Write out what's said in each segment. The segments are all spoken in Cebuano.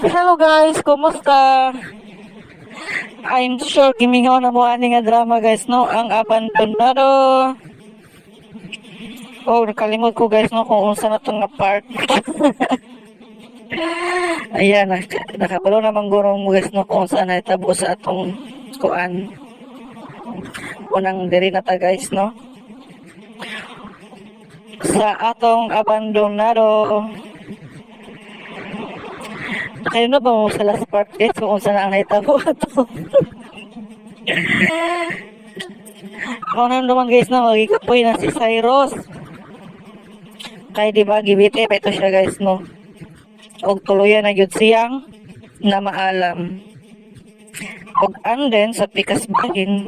Hello guys, kumusta? I'm sure gimingaw na mo ani nga drama, guys, no, ang Abandonado. Oh, nakalimot ko, guys, no, kung unsa na to nga part. Ayan, nakabalo naman guro mo, guys, no, kung unsa na itabo sa atong kuan. Unang diri na ta, guys, no. Sa atong Abandonado. Kayo na ba mo sa last part, guys, kung unsa na ang nahitabo ato? Ako na naman, guys, na magikapoy na si Cyrus. Kay di ba gibite pa ito siya, guys, no. Og tuluyan na gyud siyang na maalam. Og anden sa pikas bahin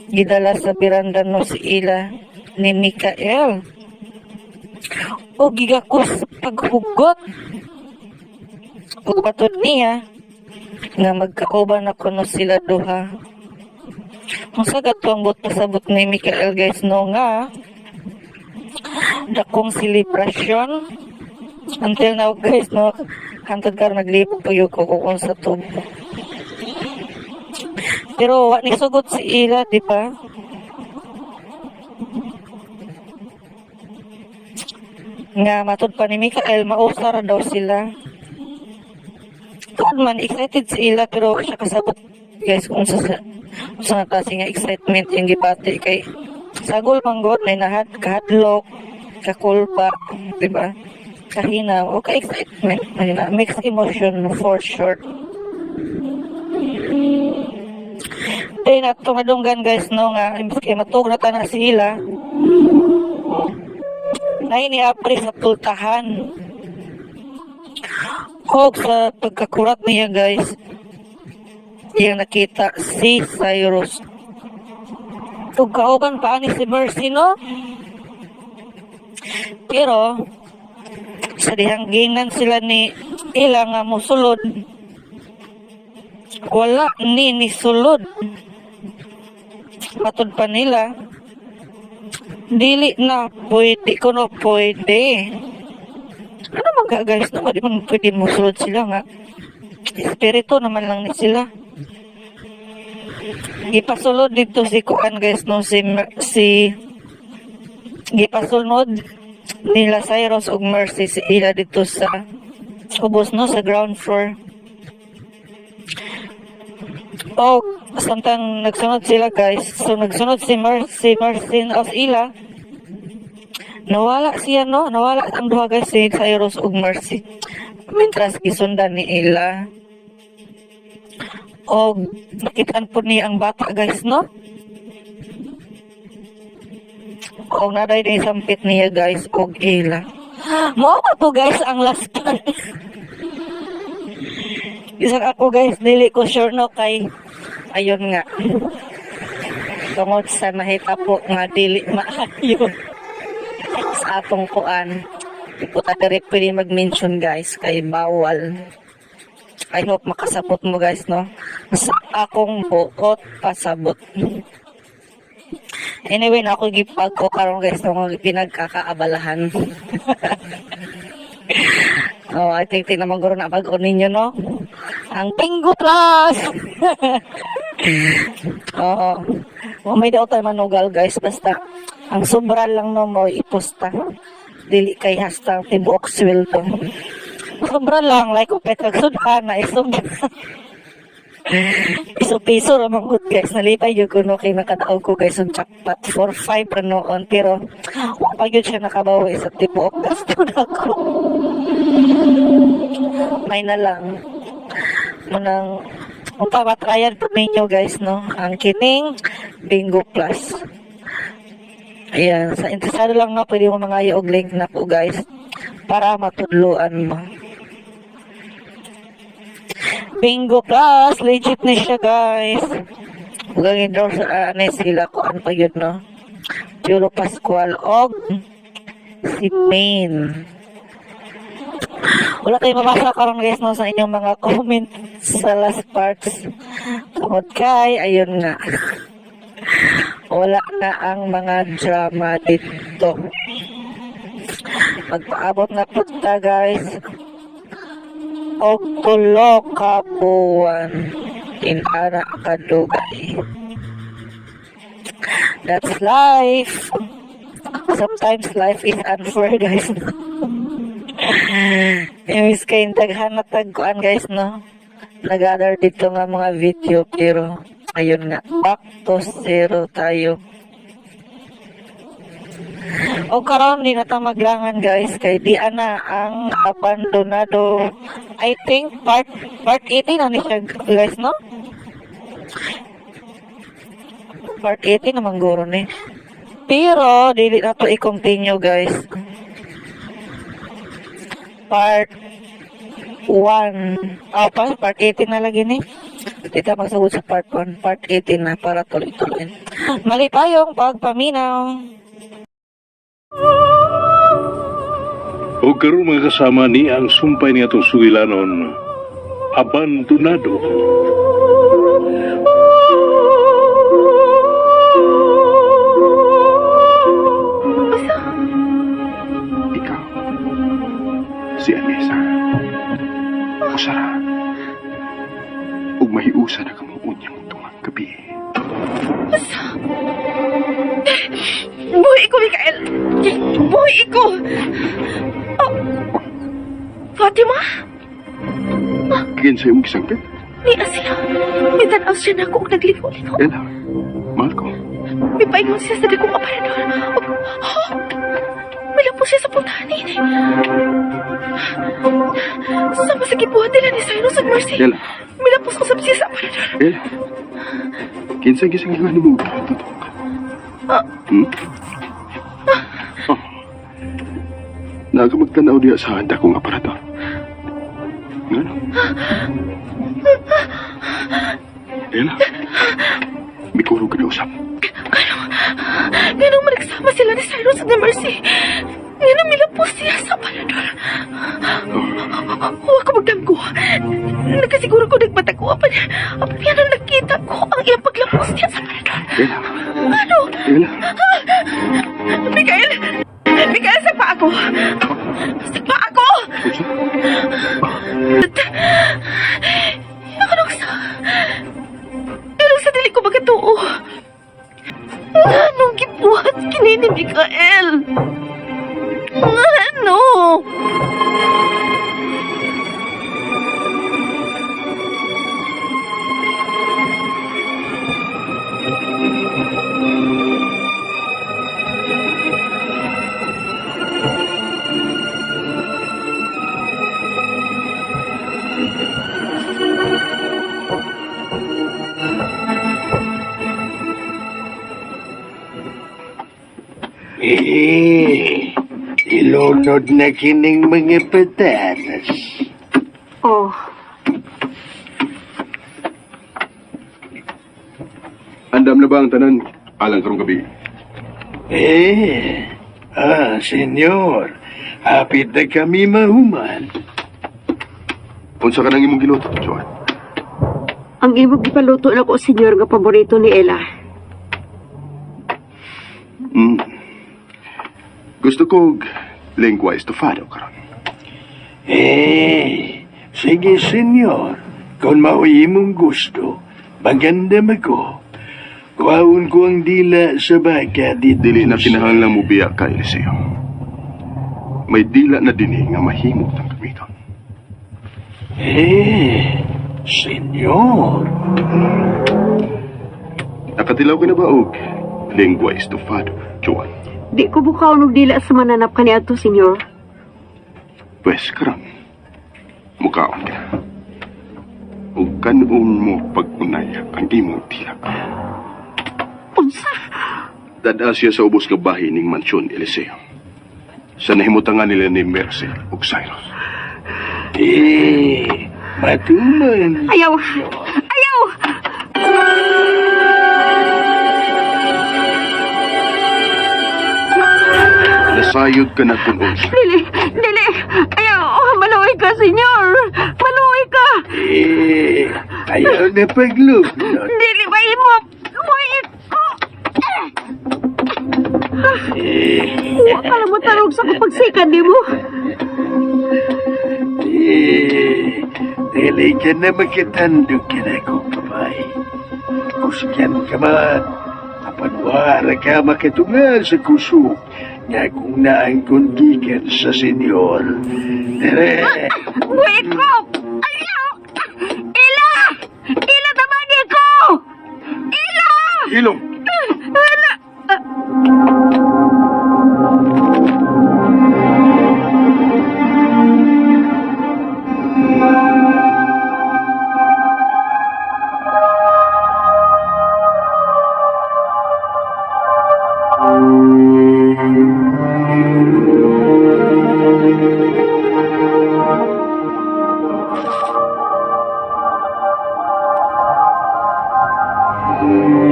gidala sa biranda, no, si ila ni Mikael. Og gigakos paghugot. Ug matud niya nga magkauban na kuno sila duha. Kung sa katong buot pasabot ni Mikael, guys, no, nga dakong selebrasyon until now, guys, no, hantod karon naglipod pa ko kung sa tubo. Pero wa ni sugot si ila, di ba? Nga matud pa ni Mikael, mausar daw sila. Tuod man excited si ila, pero siya kasabot, guys, kung sa nga klase nga excitement yung gibati kay sagol man gud may nahad kahadlok, kakulpa, di ba, kahinaw o ka excitement. Ayun na, mixed emotion for short. Then at tumadunggan, guys, no, nga imbes kay matug na tanan sila na ini-apri sa tultahan. Og sa pagkakurat niya, guys, iyang nakita si Cyrus. Ug kauban pa ani si Mercy, no? Pero sa dihangginan sila ni ila nga musulod, wala ni nisulod. Matud pa nila, dili na pwede kuno, pwede. Ano man ka, guys, no? Di man pwede musulod sila nga. Espiritu naman lang ni sila. Gipasulod dito si kuan, guys, no, si gipasulod nila Cyrus ug Mercy si ila dito sa ubos, no, sa ground floor. O samtang nagsunod sila, guys, so nagsunod si Mercy Mercy o si ila, nawala siya, no, nawala ang duha, guys, si Cyrus ug Mercy. Mientras gisundan ni ila. Og nakitaan po niya ang bata, guys, no? Og naday ni sampit niya, guys, og ila. Mao pa to, guys, ang last part. Isang ako, guys, dili ko sure, no, kay ayun nga. Tungod sa nahitabo nga dili maayo sa atong kuan. Di ko ta diri pwede mag-mention, guys, kay bawal. I hope makasabot mo, guys, no, sa akong buot pasabot. Anyway, na ako gipag ko karon, guys, no, pinagkakaabalahan. Oh, I think tingnan guro na bag ninyo, no. Ang Bingo Plus. Oo. Oh, may daw tayo manugal, guys, basta ang sobra lang, no, mo ipusta. Dili kay hasta tibuok sweldo. Sobra lang, like kung pekag sudan na isobra. Piso-piso ra man gud, guys. Nalipay gyud ko, no, kay nakadaog ko, guys, og jackpot 4-5 ra noon, pero wa pa gyud siya nakabawi sa tibuok gasto nako. May na lang. Munang upa matryan po ninyo, guys, no, ang kining Bingo Plus. Ayan, sa interesado lang, no, pwede mo mga og link na po, guys, para matudloan mo. Bingo Plus, legit ni siya, guys. Ug ang endorse ani sila ko ano pa yun, no? Piolo Pascual og si Maine. Wala tayong mabasa karon, guys, no, sa inyong mga comment sa last parts. Tungod kay, ayun nga. Wala na ang mga drama dito. Magpaabot na punta, guys. Og tulo ka buwan. Inana kadugay. That's life. Sometimes life is unfair, guys. Anyways, kay daghan na tagkuan, guys, no? Nag-gather dito nga mga video, pero ayun nga, back to zero tayo. O karon di na ta maglangan, guys, kay di ana ang Abandonado. I think part 18 na ni siya, guys, no? Part 18 naman guro ni. Pero dili na to i-continue, guys. Part 1. Ah, pa, part 18 na lagi ni. Di ta magsugod sa part 1, part 18 na para tuloy-tuloy. Mali payong pagpaminaw. O karon, mga kasama, ni ang sumpay ni atong sugilanon, Abandonado. Ikaw, si Anessa. Usara. Ug mahiusa na kamo unyang tungang gabi. Buhi ko, Mikael! Buhi ko! Oh, Fatima? Giyan sa imong gisangpit. Niya siya. Mitanaw siya na ako og nagligo-ligo. Ella, mahal ko. Mipaingon siya sa dakong aparador. Og, oh, milapo siya sa puntahan ni. Sama sa gibuhat nila ni Cyrus ug Mercy. Ella, Milapos usab siya sa aparador. Ella. Kinsa gisanggihan nimo og tutok? Ah. Oh. Naga magtanaw diha sa dakong aparador. Ngano? Ella, mikurog ka na usap. Ganong managsama sila ni Cyrus ug ni Mercy. Ganong milapos siya sa aparador. Huwag ko magdamgo. Nagkasiguro ko nagmata ko. Apan, apan yan ang nakita ko ang iyang paglapos niya sa aparador. Ella, Ano? Ella. Mikael! Mikael, sagpa ako! Sagpa ako! Unsa? Anong sa... Anong sa dili ko magkatuo? Anong gibuhat kini ni Mikael? Ano? Eh, ilunod na kining mga patatas. Oh, Andam na ba ang tanan alang karong gabi? Eh, ah, senyor, hapit na kami mahuman. Unsa ka nang imong giluto, Joan? Ang imong gipaluto na ko, senyor, nga paborito ni Ella. Gusto ko og lengua estofado karon. Eh, sige, senyor, kung mao'y imong gusto, maganda ko. Kuhaon ko ang dila sa baka dito. Dili na kinahanglan mo biya ka, Eliseo. May dila na dinhi nga mahimo tang gamiton. Eh, senyor. Nakatilaw ka na ba og lengua estofado, Joan? Di ko bukaw og dila sa mananap kaniadto, senyor. Pwes karon, mukaon ka na. Ug kanon mo pag-unay ang imong dila. Unsa? Dada siya sa ubos nga bahin ning mansyon, Eliseo. Sa nahimutangan nila ni Mercy ug Cyrus. Eh, matuman. Ayaw! Ayaw! Nasayod ka na kung unsa. Dili! Dili! Ayaw! Oh, maluoy ka, senyor! Maluoy ka! Eh, ayaw na paglunod. Dili ba imo? Buhi ko! Eh, Wa ka lang mo tarog sa kapagsikan nimo. eh, Dili ka na makatandog ka na kong kamay. Kusgan ka man, apan wara ka makatungal sa kusog nga kung naangkon gikan sa senyor. Dere! Wait ko! Ayaw! Ila! Ila, tabagi ko! Ila! Ilong!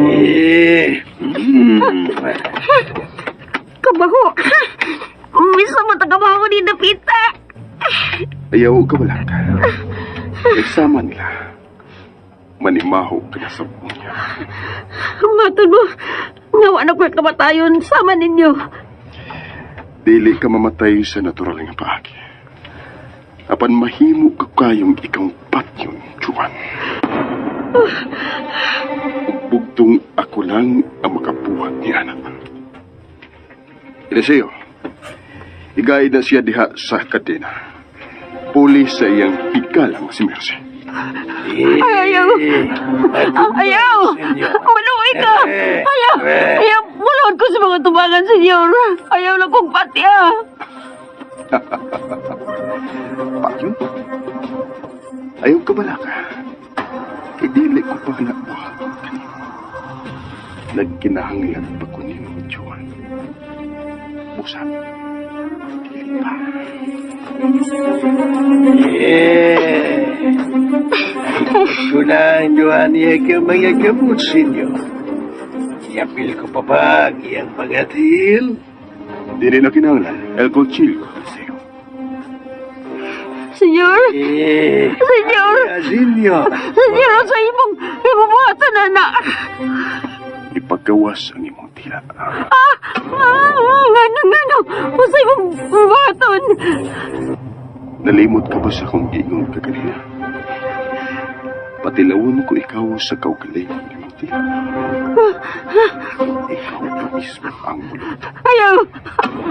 Eh, Kabaho! Misa mo tagabaho ni Napita! Ayaw ka wala ka. Eksama nila. Manimaho ka na sa bunya. Matod mo, ngawa na ko'y kamatayon sama ninyo. Dili ka mamatay sa natural nga paagi. Apan mahimo ka kayong ikaw patyon, Juan. Ug bugtong ako lang ang makabuhat ni anak. Eliseo, igay na siya diha sa kadena. Puli sa iyang pigalang si Mercy. Ayaw! Ayaw! Maluwi ka! Ayaw! Ayaw! Mulod ko sa mga tubangan, senyor! Ayaw lang kong patya! Patyon? Ayaw ka bala ka. Kay dili ko pa nabuhat kanimo. Nagkinahanglan pa ko nimo, Juan. Busa. Dili pa. Eh. Kunang Juan niya ka mga gamot, senyor. Iapil ko pa ba ang iyang mga til? Dili na kinahanglan. El Cochilco, Eliseo. Senyor! Eh, Senyor! ah, senyor. Senyor, sa imong ibubuhatan na na! Ipagawas ang imong tila. Ah, ngano, ngano! Sa imong buhaton! Nalimot ka ba sa akong giingon ka kanina? Patilawon ko ikaw sa kaugalingon imong tila. Ikaw pa mismo ang muluto. Ayaw!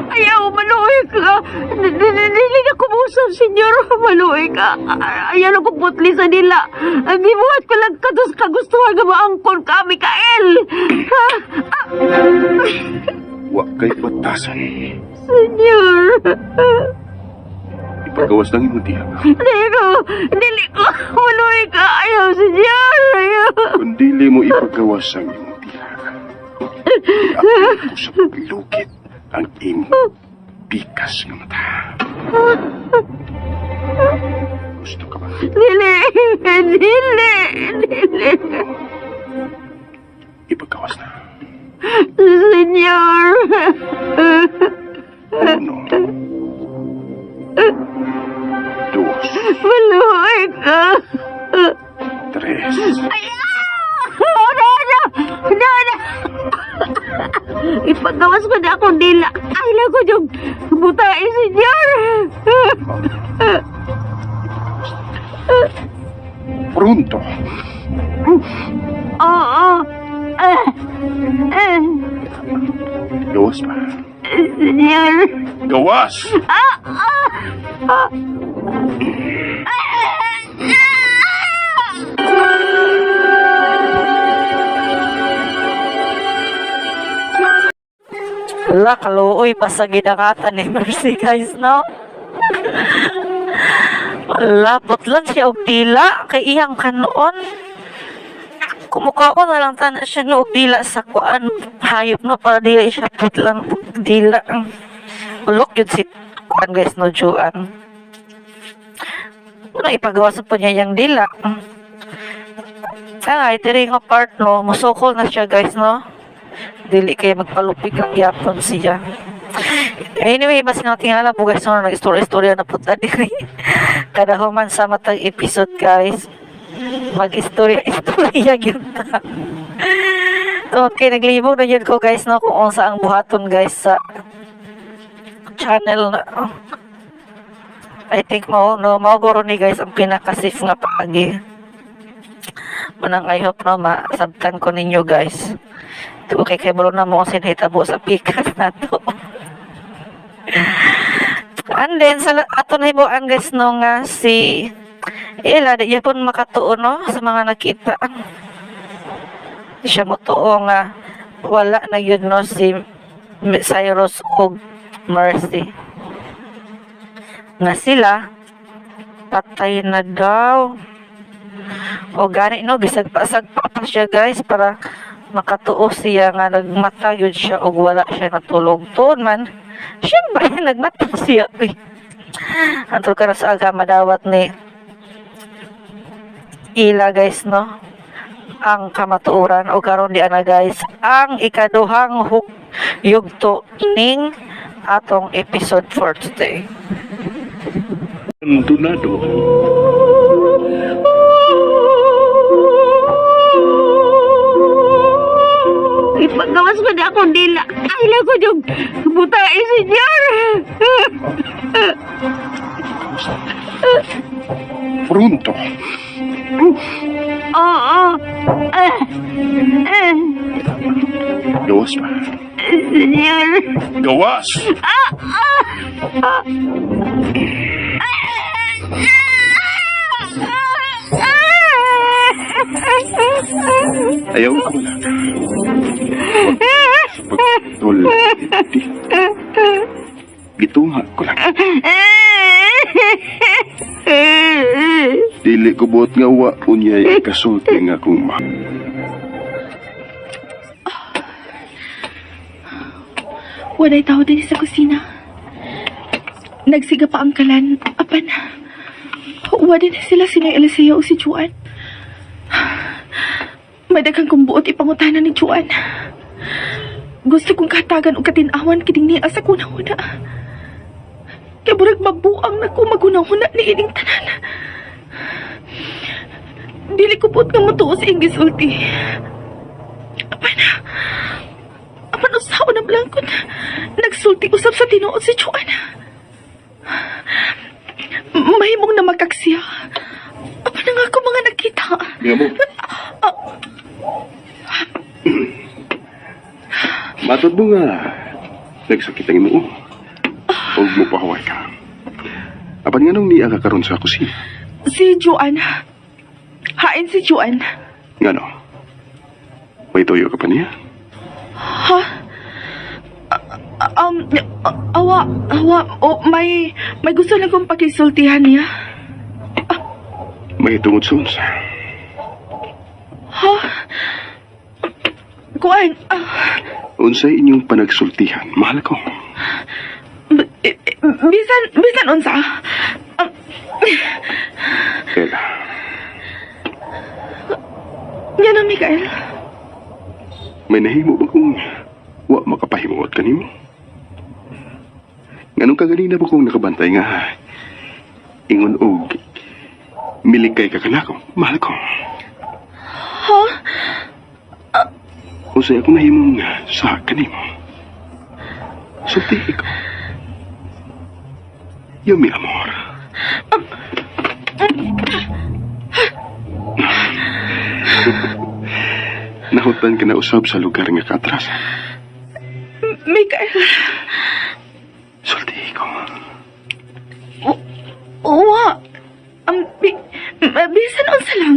Ayaw! Maluwi ka! Dili na kumusap, senyor! Maluwi ka! Ayaw na putli sa nila! Ang gibuhat ko lang katos kagustuhan nga maangkon ka, Mikael! Ha? Wa kay batasan. Senyor! Ipagawas lang imong tila. Dili ko! Dili ko! Maluwi ka! Ayaw, senyor! Ayaw! Kung dili mo ipagawas ang imong tila, iapil ko sa paglukit ang imong pikas nga mata. Gusto ka ba? Dili! Dili! Dili! Ipagawas na. Senyor! Uno. Dos. Maluwi ka! Tres. Oh, no, no! No, no! Ipagawas ko na akong dila. Ay, lang ko yung butain, senyor! Pronto. Oo. Ah, ah, Gawas pa. Senyor. Gawas! Wala, kaluoy pa sa gidangatan ni Mercy guys, no? Wala, butlan siya og dila kay iyang kanoon. Kumukha ko na lang tanan siya no og dila sa kuan hayop no para dili siya butlan og dila. Ulok yun si kuan guys no Juan. Una ipagawa sa po niya yung dila. Ay, diri nga part no, musukol na siya guys no. Dili kay magpalupig ang gyapon siya. Anyway, basta natin alam po guys, no, nag-istorya-istorya na po ta diri. Kada human sa matag episode guys, mag-istorya-istorya gyud ta. Okay, naglibog na yun ko guys no kung unsa ang buhaton guys sa channel na. I think mao no, mao guro ni guys ang pinaka-safe nga paagi. Manang I hope no masabtan ko ninyo guys. Okay, kay bulo na mo kung sinahitabo sa pikas na to. And then sa ato nahibuan guys no nga si Ella di gyapon makatuo no sa mga nakita. Di siya motuo nga wala na yun no si Cyrus og Mercy. Nga sila patay na daw. O gani no gisagpa-sagpa pa siya guys para makatuo siya nga nagmata yun siya og wala siya natulog. Tuon man, syempre nagmata siya. Uy. Antol ka na sa aga madawat ni Ila guys no ang kamatuoran o karon di ana guys ang ikaduhang hook yugto ning atong episode for today. Abandonado. Ipagawas ko na akong dila. Ay, lang ko yung buta eh, senyor. Pronto. Oo. Ah, ah, Gawas pa. senyor. Gawas! Ayaw ko na. Pagtul. Gitunga ko lang. Dili ko buot nga wa unyay ikasulti nga akong ma. Walay tao din sa kusina. Nagsiga pa ang kalan. Apan, wa din sila sina Eliseo o si Juan. Madaghang kong buot ipangutana ni Juan. Gusto kong katagan o katinawan kining niya sa kunahuna. Kaya burag mabuang na ko magunahuna ni ining tanan. Dili ko buot nga motuo sa iyang gisulti. Apan, apan usaw na blangkon. Nagsulti usab sa tinuod si Juan. Mahimong na magkaksiya. Apan na nga ako mga nakita. Nga mo. Matod mo nga, nagsakit ang imo. Huwag mo pahuway ka. Apan nga nung niya ka karon sa kusina. Si Juan. Hain si Juan. Nga no? May tuyo ka pa niya? Ha? Awa, awa, oh, may gusto lang kong pakisultihan niya. May tungod sa unsa. Ha? Kuan, ah, Unsay inyong panagsultihan, mahal ko. bisan, bisan unsa. Ella, Yan na, Mikael. may nahimo ba kung wa makapahimuot kanimo? Nganong kaganina ba kung nakabantay nga ingon og milikay ka kanako, mahal ko. Ha? Unsay ako nahimong sa kanimo? Sultihi ko. Yo mi amor. Nahutan ka na usab sa lugar nga kaatrasan. Mikael. Sultihi ko. Uwa. Bisan unsa lang.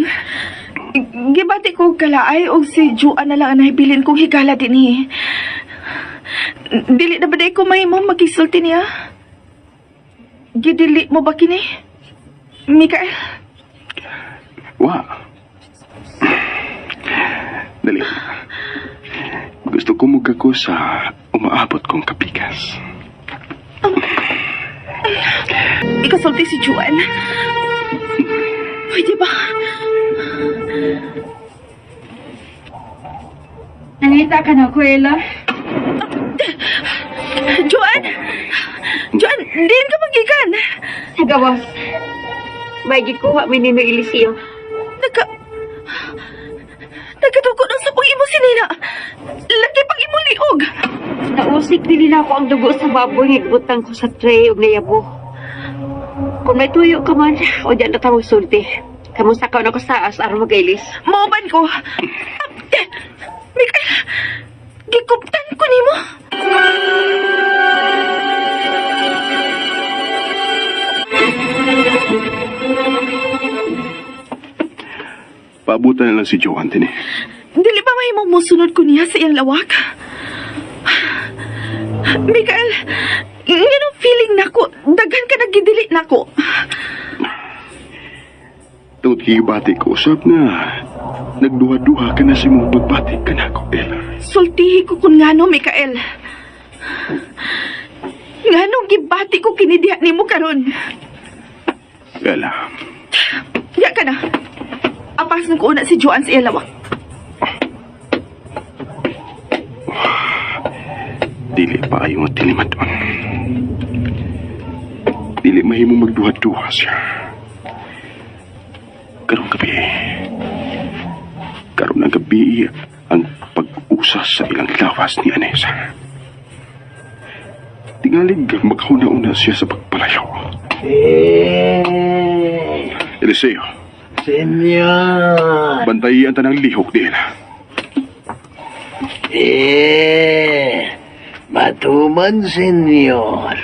Gibati ko kalaay og si Juan na lang ang nahibilin kong higala dinhi. Dili na ba day ko mahimo makisulti niya? Gidili mo ba kini? Mikael, Wa. Dali. Gusto ko ko sa umaabot kong kapikas. ikasulti si Juan. Pwede ba? Nangita ka na, Kuela. Juan! Juan, diin ka magikan. Sa gawas. May gikuha mi ni Eliseo. Nagka... Nagkatuko ng sapong imo si Nina. Lagi pang imo liog. Nausik dili na ako ang dugo sa baboy nga gibutang ko sa tray ug nayabo. Kung may tuyo ka man, o diyan na tawag sulti. Kamusta ka na ko sa taas aron mag-ilis. Mauban ko. Mikael, gikuptan ko nimo. Paabutan na lang si Joanne din eh. Dili ba mahimong musunod ko niya sa iyang lawak? Mikael, nganong feeling nako, daghan ka nagidili nako. Tungod kay ko usap na nagduha-duha ka na sa imong pagbati ka na ko, Ella. Sultihi ko kung ngano, Mikael. Nganong gibati ko kini diha nimo karon? Ella, Diya ka na. Apas nung kuuna si Joanne sa iyang lawak. Dili pa ayo nga tinimadon. Dili mahimo magduha-duha siya. Karong gabi. Karon ang gabi ang pag-usas sa ilang lawas ni Anessa. Tingalig maghuna-una siya sa pagpalayo. Eh, Eliseo, senyor. Bantayi ang tanang lihok nila. Eh, matuman, senyor.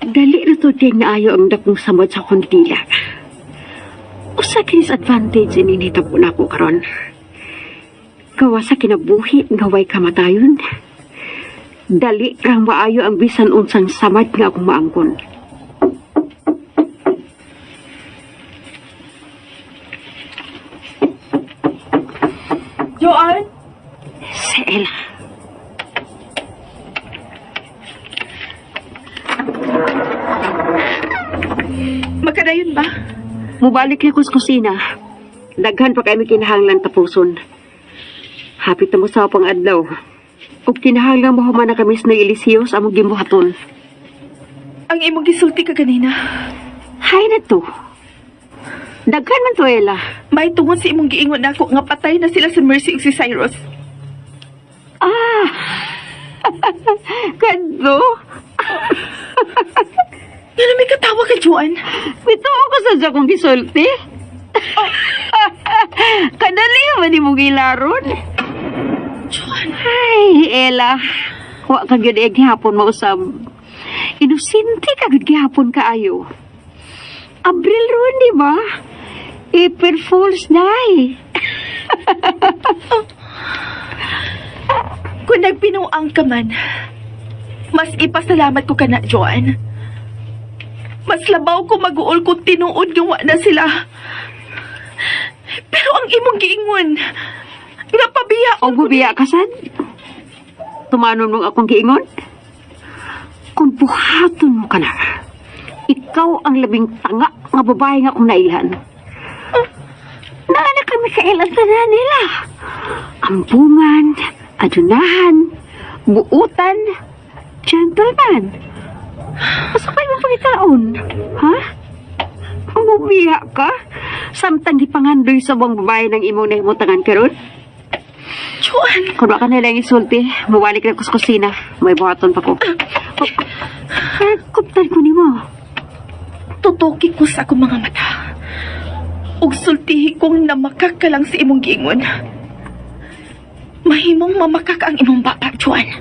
Dali na to ding naayo ang dakong samod sa akong dila. Usa kinis advantage ini nitabo na ako karon. Gawa sa kinabuhi nga way kamatayon. Dali rang maayo ang bisan unsang samad nga akong maangkon. Joanne? Si Ella. Magkadayon ba? Mubalik na ko sa kusina. Daghan pa kay mi kinahanglan tapuson. Hapit na mo sa pang adlaw. Ug kinahanglan mo human na kami sa Eliseo sa among gimbuhaton. Ang imong gisulti ka ganina. Hay na to. Daghan man to, Ella. May tungod sa imong giingon nako nga patay na sila sa Mercy ug si Cyrus. Ah! Kadto? Ngano may katawa ka, Joanne? Bitaw ko sa dyan kong gisulti. Kadali man ni mong gilaron. Joanne, Ay, Ella. Wa ka gyud eh gihapon mausab. Inosente ka gyud gihapon kaayo. Abril ron, di ba? April Fool's Day. kung nagpinuang ka man, mas ipasalamat ko ka na, Joanne. Mas labaw ko mag-uol kung tinuod nga wa na sila. Pero ang imong giingon, nga pabiya O bubiya ka sad? Tumanon mong akong giingon? Kung buhaton mo ka na, ikaw ang labing tanga nga babae nga akong nailhan. Naana kami kailan tanan nila. Ampungan, adunahan, buutan, gentleman. Asa kayo mong pangitaon? Ha? Bubiya ka? Samtang gipangandoy sa buong babae ng imong nahimutangan karon? Joanne, Kung wala ka na lang isulti, mawalik na ko sa kusina. May buhaton pa ko. Oh, ah, kuptan ko nimo. Tutuki ko sa akong mga mata. Ug sultihi kong namakak ka lang sa imong giingon. Mahimong mamakak ang imong baba, Joanne.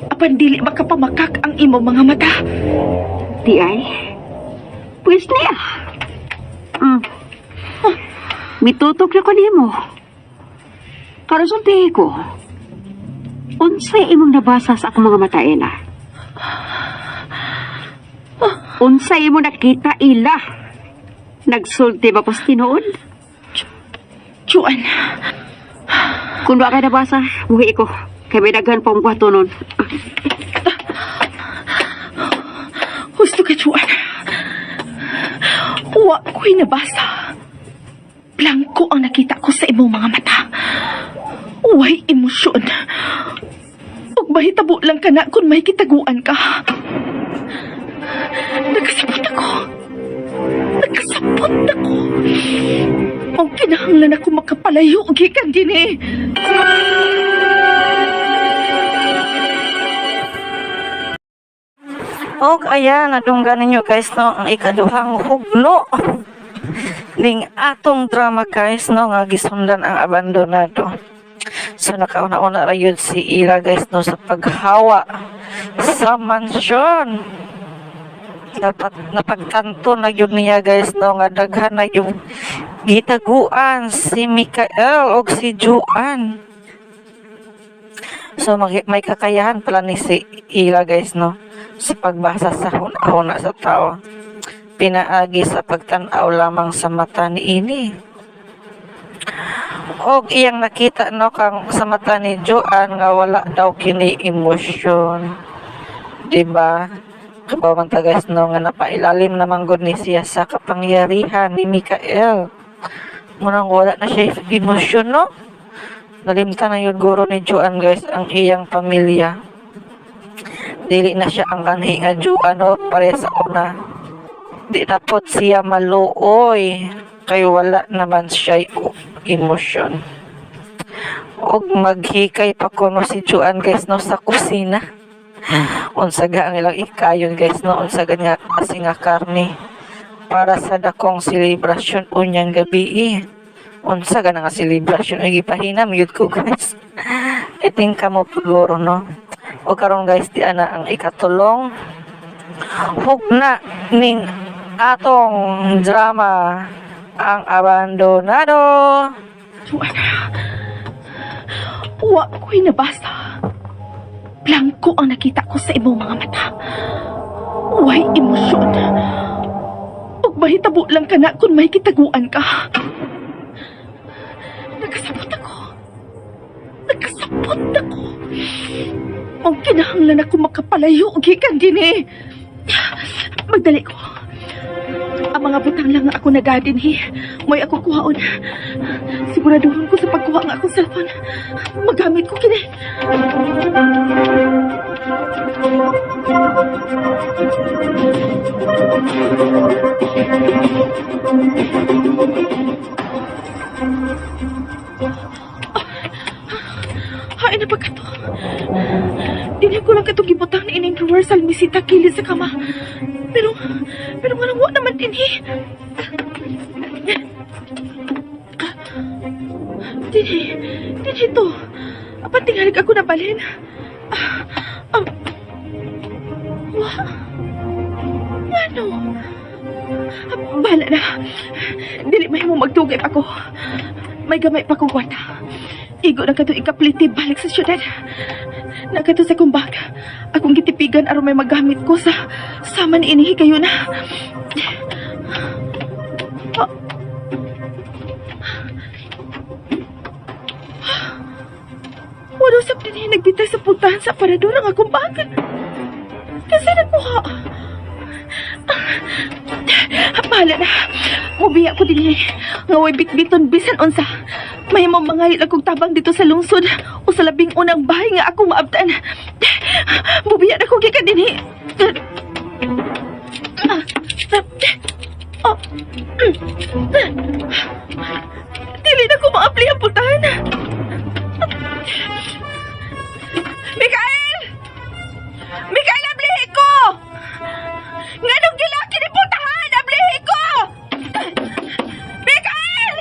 Apan dili makapamakak ang imong mga mata. Di ay. Pwes niya. Mitutok na ko nimo. Karon sultihi ko. Unsay imong nabasa sa akong mga mata, Ella? Unsay imong nakita, Ila? Nagsulti ba ko sa tinuod? Joanne, Kung wa ka nabasa, muhi ko. Kay may daghan pa akong kwarto nun. Husto ka, Juan. Wa ko'y nabasa. Blanco ang nakita ko sa imong mga mata. Way emosyon. Ug mahitabo lang ka na kung may kitaguan ka. Nagkasabot ako. Nagkasabot ako. Ang kinahanglan ako makapalayo gikan din eh. Og ayan, nadunggan ninyo guys no, ang ikaduhang hugno ning atong drama guys no, nga gisundan ang abandonado. So nakauna-una ra yun si Ira guys no sa paghawa sa mansyon. Dapat napagtanto na yun niya guys no nga daghan na yung gitaguan si Mikael og si Juan. So may kakayahan pala ni si Ira guys no sa pagbasa sa huna-huna sa tao. Pinaagi sa pagtan-aw lamang sa mata ni ini. Og iyang nakita no kang sa mata ni Joanne nga wala daw kini emosyon. 'Di ba? Kabaw man ta guys no nga napailalim naman gud ni siya sa kapangyarihan ni Mikael. Munang wala na siya emosyon no. Nalimtan na yun guro ni Joanne guys ang iyang pamilya. Dili na siya ang kanhi nga Joanne no pare sa una. Di na pod siya maluoy kay wala naman siya emosyon. Og maghikay pa kuno si Joanne guys no sa kusina. Unsa ga ang ilang ikayon guys no, unsa ga nga kasi nga karne para sa dakong selebrasyon unyang gabi eh. Unsa ga na nga selebrasyon ay gipahinam yun ko guys. Iting kamo paguro no. O karon guys di ana ang ikatulong hugna ning atong drama ang abandonado. Juan, wa ko'y nabasa. Blanco ang nakita ko sa imong mga mata. Way emosyon. Ug mahitabo lang ka na kung may kitaguan ka. Nagkasabot ako. Nagkasabot ako. Ang kinahanglan ako makapalayo gikan din eh. Magdali ko. Ang mga butang lang nga ako nagadinhi. Mo'y ako kuhaon. Siguraduhon ko sa pagkuha ng akong cellphone. Magamit ko kini. Hain na pagkato. Dili ko lang katong gibutang ni ining drawer sa almisita kilid sa kama. Pero, pero nga wa naman dinhi. Dinhi, dinhi to. Apan tingalig ako nabalhin. Ah, ah, wa. Ano? Bahala na. Dili mahimo magdugay pa ko. May gamay pa kong kwarta. Igo na kato ikapliti balik sa syudad. Nakato sa kong bag. Akong gitipigan aron may magamit ko sa sama ni inihi kayo na. Ah. Wala usap din nagbitay sa puntahan sa parador ang akong bag. Kasi nakuha. Ah, bahala na. Mubiya ko din eh. Nga way bitbiton bisan unsa. May mga akong tabang dito sa lungsod o sa labing unang bahay nga akong maabtan. Mubiya na ko gikan dinhi. Oh. Dili na ko maapli ang pultahan. Mikael! Mikael, ablihi ko! Nganong gilaki ni pultahan? Ablihi ko! Mikael!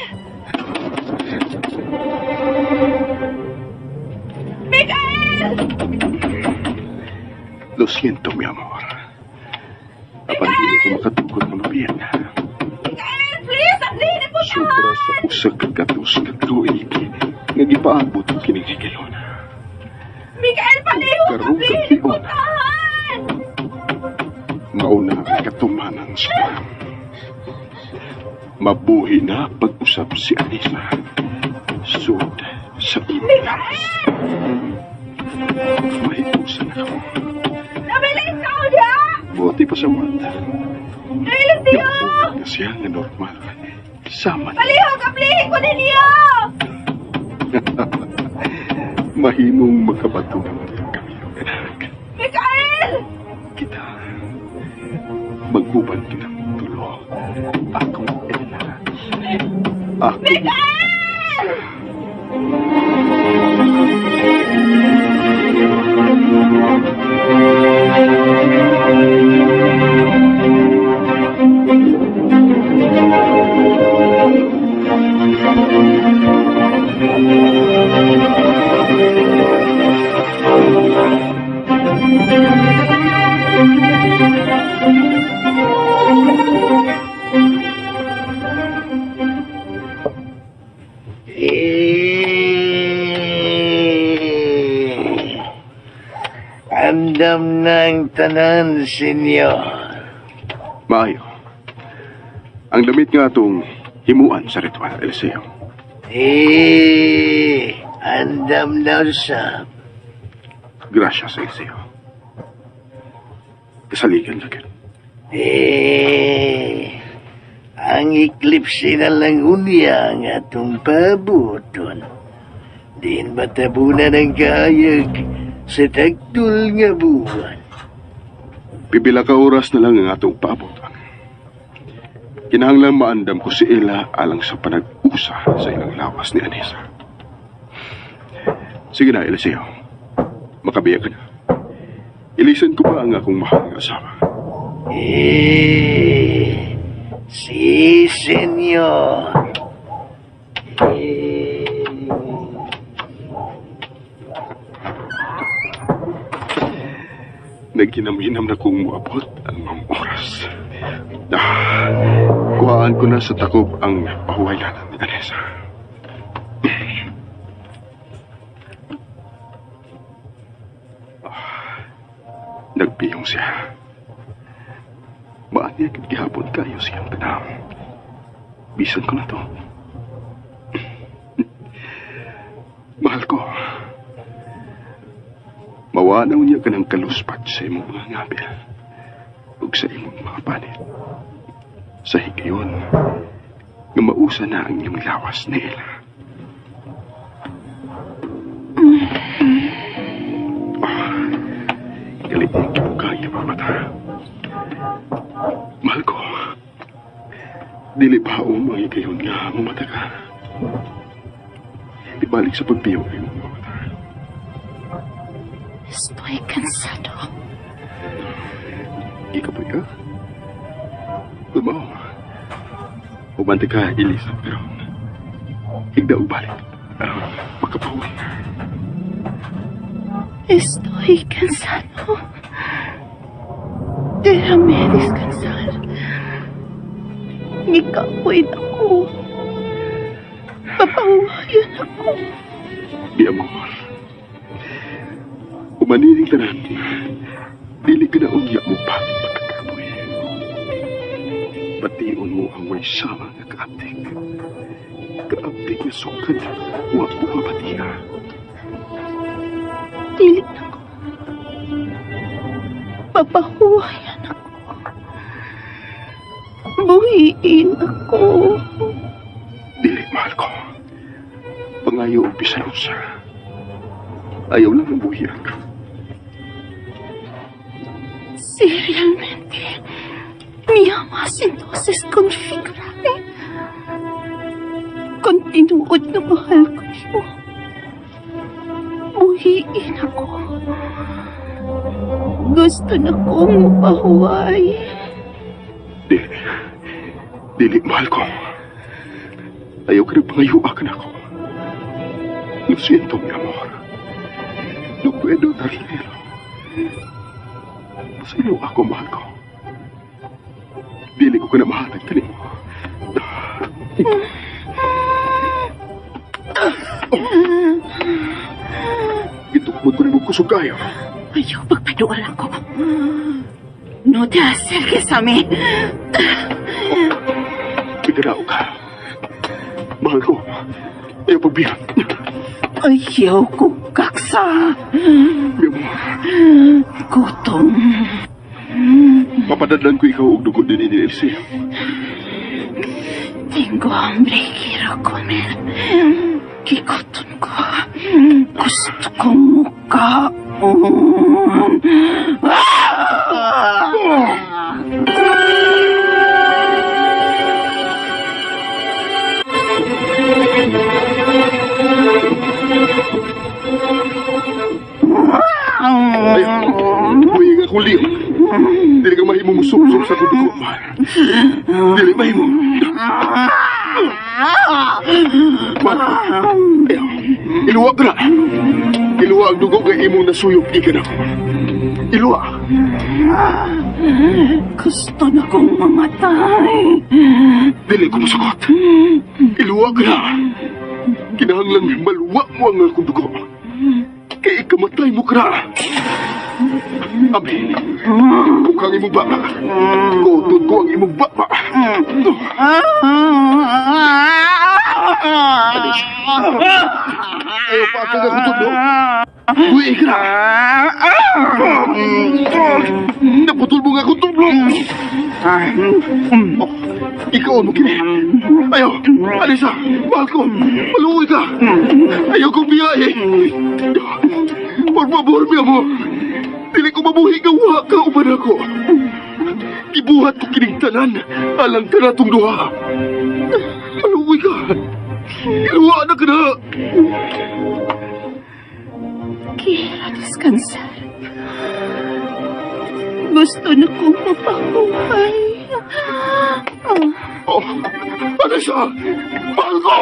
Mikael! Lo siento, mi amor. Apan dili ko makatugot nga mabiyan. Mikael, please! Ablihi ni pultahan! Sobra sa usa ka gatos ka tuig nga gipaabot kining higayon. Mikael, palihog! Karong Ablihi ni gabion. pultahan! Mauna ang katumanan sa plan. Mabuhi na pag-usap si Anisa. Sud sa imo. Mahitusan na ako. Nabilis ka niya! Buti pa sa wanda. Eliseo! Na siya nga normal. Sama na. Palihog, ablihin ko ninyo! Mahimong makabato ng kami anak. Mikael! Kita. Maguban kitang tulo. Akong Ella. Akong... Mikael! Eh, andam ng tanan, senyor. Maayo. Ang damit nga atong himuan sa ritual, Eliseo. Eh, andam na usap. Gracias, Eliseo. Kasaligan ka, Ken. Eh, ang eclipse na lang unya ang atong pabuton. Diin matabunan ang kaayag sa tagtul nga buwan. Pipila ka oras na lang ang atong paabot. Kinahanglan maandam ko si Ella alang sa panag-usa sa ilang lawas ni Anisa. Sige na, Eliseo. Makabiya ka na. Ilisan ko pa ang akong mahal nga asawa. Eh, si senyor. Eh, Naghinam-hinam na kong muabot ang mga oras. Ah, kuhaan ko na sa takob ang pahuwayan ni Anessa. Ah, nagpiyong siya. Maanyag at gihapon kayo siyang tanaw. Bisan ko na to. Mahal ko. Mawanaw niya ka ng kaluspat sa imong mga ngabil ug sa imong mga panit. Sa higayon, nga mausa na ang iyong lawas ni Ella. Ah, galit niya ka ang iyong mga mata. Mahal ko, dili pa o mga higayon nga mamata ka. Ibalik sa pagpiyong ang iyong mga mata. Estoy cansado. Ikapoy ka? Tumaw. Umante ka, Elisa, pero higda og balik. Aron makapawi. Estoy cansado. Déjame descansar. Nikapoy ako. Papahuwayan ako. Mi amor. Umanining tanan. Dili ka na unya mo bakit pagkakapoy. Bation mo ang way sama nga kaaptik. Kaaptik nga sukad, wa mo mabatiha. Dili na ko. Papahuwayan ako. Buhiin ako. Dili, mahal ko. Pangayo og bisan unsa. Ayaw lang ang buhian. Si realmente me amas, entonces configurame. Kung tinuod na mahal ko mo, buhiin ako. Gusto na kong mapahuway. Dili. Dili, mahal ko. Ayaw ka na pangayua ka na ako. Lo siento, mi amor. No puedo dar dinero. Sa iyo ako, mahal ko. Dili ko ka na mahatag kanimo. Gitukmod ko na mo kusog kayo. Ayaw, pagpadual ako. No te acerques a mí. Igarao ka. Mahal ko. Ayaw pagbihan. Ayaw ko Kaksa. Mi amor. Gutom. Papadadlan ko ikaw og dugo din ni Elsie. Tengo hambre, quiero comer. Gigutom ko. Gusto kong mukaon. Ah! Ay, buhi nga akong liyo. Dili ka mahimo mo sup sa akong dugo. Dili mahimo. Mahal. Ayaw. Iluwa ka na. Iluwa ang dugo nga imong nasuyop gikan ako. Iluwa. Gusto na kong mamatay. Dili ko musugot. Iluwa ka na. Kinahanglan maluwa mo ang akong dugo. Kay ikamatay mo ka na. Abi, bukang imong baba. Kutod ko ang imong baba. Alis. Ayaw pa ka kutod mo. Uwi ka na. Naputol mo nga kutod mo. Oh, ikaw mo kini. Ayaw, Alisa, mahal ko. Maluoy ka. Ayaw kong biyahe. Por favor, mi amor. Dili ko mabuhi nga wa ka uban ako. Gibuhat ko kining tanan alang kanatong duha. Maluoy ka. Iluwa na ka na. Quiero descansar. Gusto na kong mapahuhay. Oh, Alisa, mahal ko.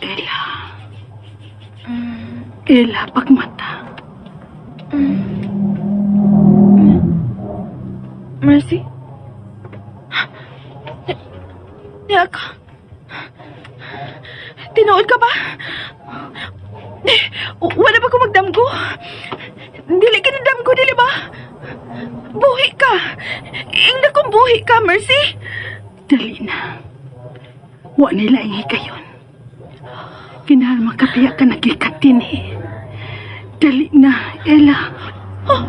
Ella. Ella, pagmata. Mercy? Niya ka. Tinuod ka ba? Wala ba ko magdamgo? Dili ka na damgo, dili ba? Buhi ka! Ingna kong buhi ka, Mercy! Dali na. Wa nila ang hikayon. Kinahal makapiya ka nagikatin eh. Dali na, Ella. Oh,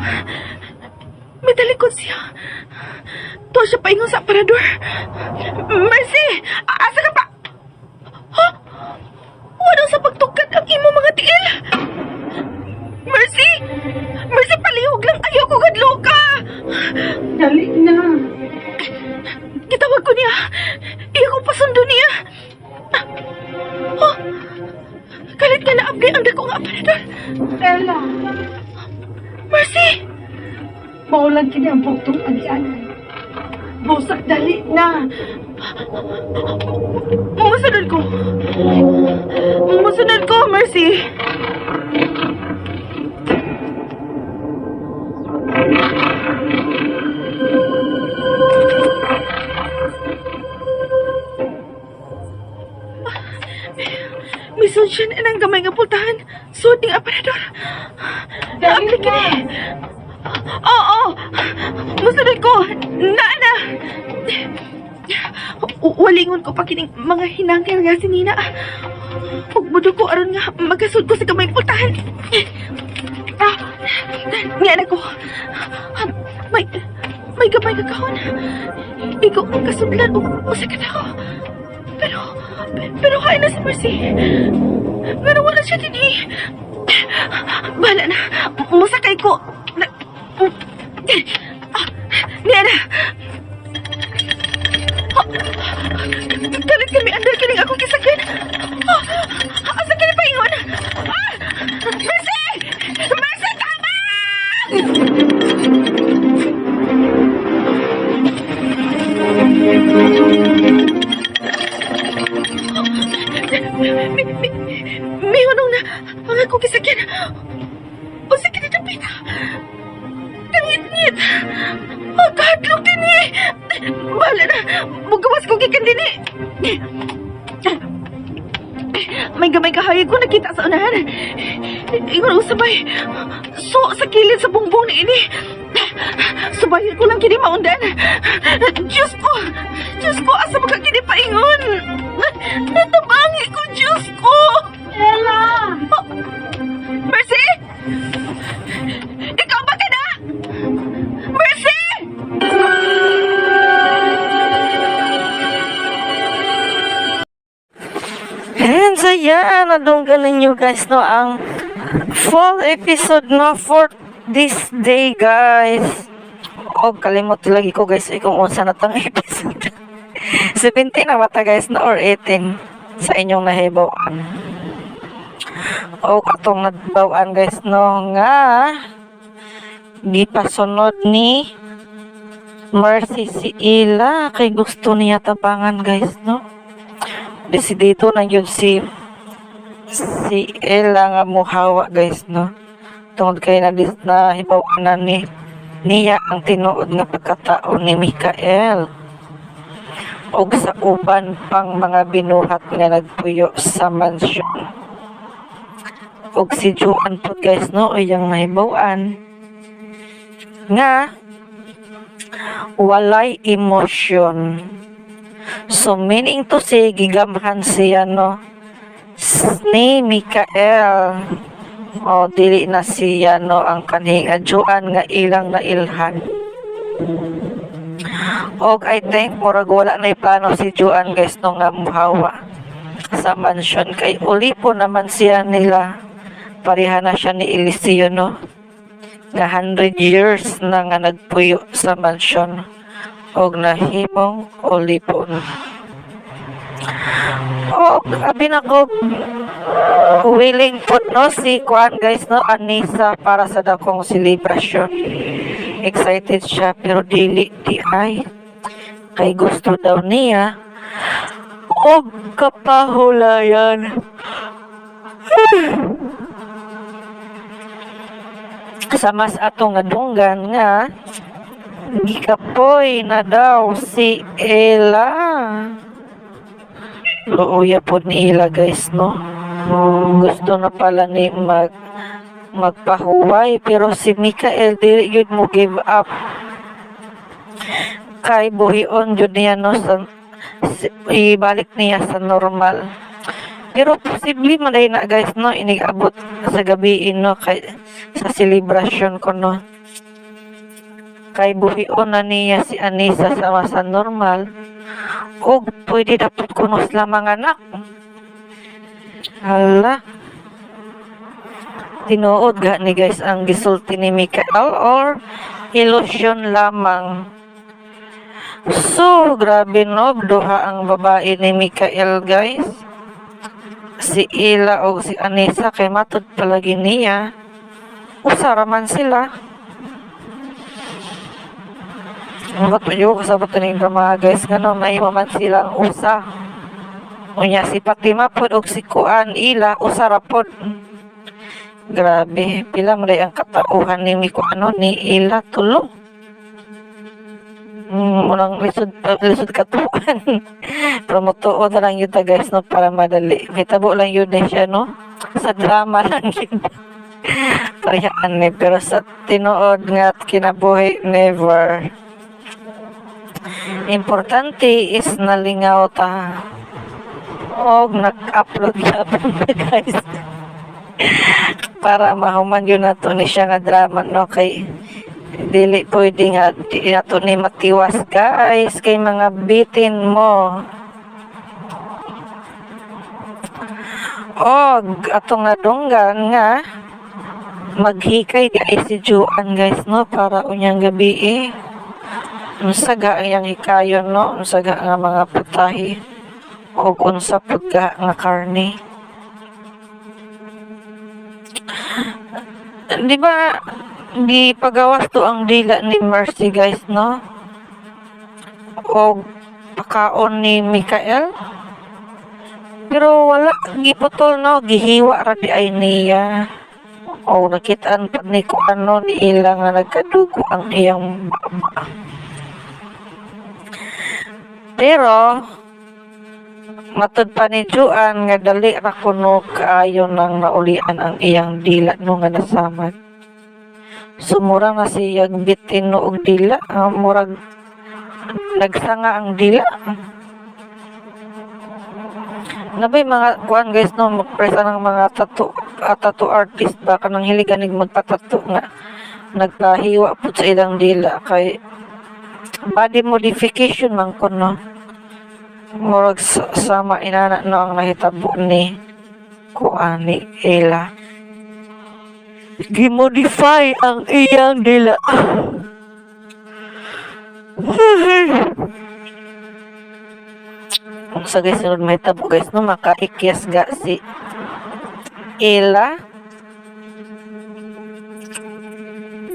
may talikod siya. Tuwa siya paingon sa aparador. Mercy! Asa ka pa? Ha? Wala sa pagtugkad ang imo mga tiil. Mercy! Mercy, palihog lang. Ayaw ko gadlo ka. Dali na. Gitawag ko niya. Iya ko pasundo niya. Oh, kalit ka na abli ang dako nga aparador. Ella, Mercy! maulan kini ang buktong agianan. Busak, dali na. Mumusunod ko. Mumusunod ko, Mercy. May sunshine ang gamay nga pultahan. Suot ning aparador. Dali Naaplik na. kini. Oo, musunod ko. Na na. Walingon ko pa kining mga hinangil nga si Nina. Ug mudo ko aron nga magasud ko sa gamay pultahan. Ah, nga na ko. Ah, may gamay nga kahon. Ikaw ang kasudlan og usa ka tawo. Pero pero kaya na si Mercy. Pero wala siya dinhi. Bahala na. Musakay ko. Na, ah, niya na. Ah, kalit kami andar kining akong kisakyan. Ah, asa kini paingon? Ah, Mercy! Mercy, tama! Mihunong na ang akong gisakyan. Unsa kini dapita? Nangitngit. Ang kahadlok dinhi. Bahala na. Mugawas ko gikan dinhi. May gamay kahayag ko nakita sa unahan. Ingon og sabay. So, sa kilid sa bungbong ni ini. Subayon ko lang kini maundan. Diyos ko! Diyos ko, asa ba ka kini paingon? Natabangi ko, Diyos ko! Ella! Oh, Mercy! Ikaw ba kana? Mercy! And so yan, nadunggan ninyo guys no, ang full episode no for this day, guys. O kalimot lagi ko guys eh, kung unsa na tang episode. 17 na bata guys no, or 18 sa inyong nahibaw-an. O katong nahibaw-an guys no nga gipasunod ni Mercy si Ila kay gusto niya tabangan guys no. Desidido na yun si si Ella nga muhawa guys no, tungod kay na na na ni niya ang tinuod nga pagkatao ni Mikael og sa uban pang mga binuhat nga nagpuyo sa mansyon. Og si Juan pod guys no, iyang nahibaw-an nga walay emosyon. So meaning to say, gigamhan siya no ni Mikael. O dili na siya no ang kanhing adyoan nga ilang nailhan. Og I think murag wala na plano si Juan guys no nga muhawa sa mansion kay ulipo naman siya nila. Pareha na siya ni Eliseo no nga 100 years na nga nagpuyo sa mansion og nahimong ulipon. Og abi nako, willing po no si Kuan guys no, Anisa, para sa dakong selebrasyon. Excited siya pero dili di ay kay gusto daw niya og kapahulayan. Sa mas atong nadunggan nga gikapoy na daw si Ella. Luoya po ni Ella guys no. Gusto na pala ni magpahuway pero si Mikael dili yun mo give up. Kay buhion jud niya no sa, ibalik niya sa normal. Pero posible man day na guys no inig-abot sa gabi no kay sa celebration ko no. Kay buhion na niya si Anisa sama sa normal og pwede dapat kuno sila mga anak. Hala. Tinuod ga ni guys ang gisulti ni Mikael or illusion lamang? So, grabe no, duha ang babae ni Mikael guys. Si Ila o si Anisa kay matud palagi niya. Usa ra man sila. Ba't mo kasabot ni drama guys ngano may man silang usa. Unya si Fatima pod og si Kuan Ila usa ra pod. Grabe, pila man day ang katauhan ni Miko ano ni Ila, tulo. Munang lisod lisod katuan. Pero motuo na lang yun ta guys no para madali. Hitabo lang yun din siya no. Sa drama lang yun. Parehaan ni pero sa tinuod nga kinabuhi, never. Importante is nalingaw ta. Og nag-upload gyapon na guys. Para mahuman yun nato ni siya nga drama no kay dili pwede nga di nato ni matiwas guys kay mga bitin mo. Og atong nadunggan nga maghikay di ay si Juan guys no para unyang gabi eh. Unsa ga ang iyang hikayon no, unsa ga nga mga putahe og unsa pud ga nga karne. Di ba di pagawas to ang dila ni Mercy guys no? Og pakaon ni Mikael. Pero wala giputol, no, gihiwa ra di ay niya. O nakitaan pa ni ko ano ni ila nga nagkadugo ang iyang baba. Pero matud pa ni Juan nga dali ra kuno kaayo nang naulian ang iyang dila, no, nga nasamad. So mura na siyang bitin, no, og dila, murag nagsanga ang dila. Nabay mga kuan, guys, no, magpresa ng mga tattoo, tattoo artist ba, kanang hilig ganig magpatattoo nga nagpahiwa pud sa ilang dila kay body modification man kuno. Murag sama inana, no, ang nahitabo ni kuan, ni Ella. Gimodify ang iyang dila. Kung sa, guys, sunod mahitabo, guys, no, makaikyas ga si Ella.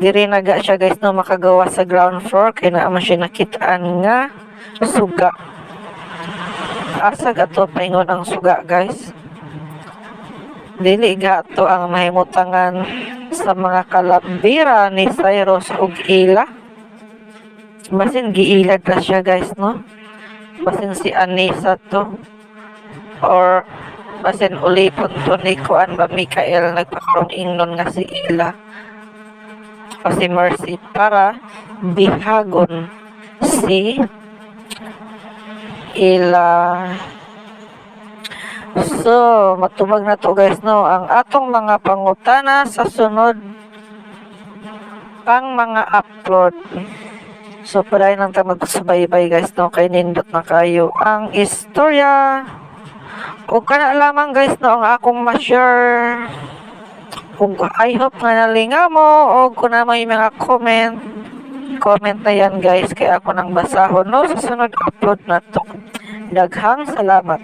Diri na ga siya, guys, no, makagawa sa ground floor kay naa man siya nakitaan nga suga. Asa ga to paingon ang suga, guys? Dili ga to ang mahimutangan sa mga kalambira ni Cyrus ug Ella? Basin giilad ra siya, guys, no? Basin si Anisa to or basin ulipon to ni kuan ba, Mikael, nagpakarong ingnon nga si Ella o si Mercy para bihagon si Ella. So, matubag na to, guys, no, ang atong mga pangutana sa sunod pang mga upload. So, padayon lang tayo magsubaybay, guys, no, kay nindot na kayo ang istorya. Ug kana lamang, guys, no, ang akong ma-share. Kung I hope nga nalingaw mo o kung na may mga comment, comment na yan, guys, kaya ako nang basahon, no, sa sunod upload na to. Daghang salamat.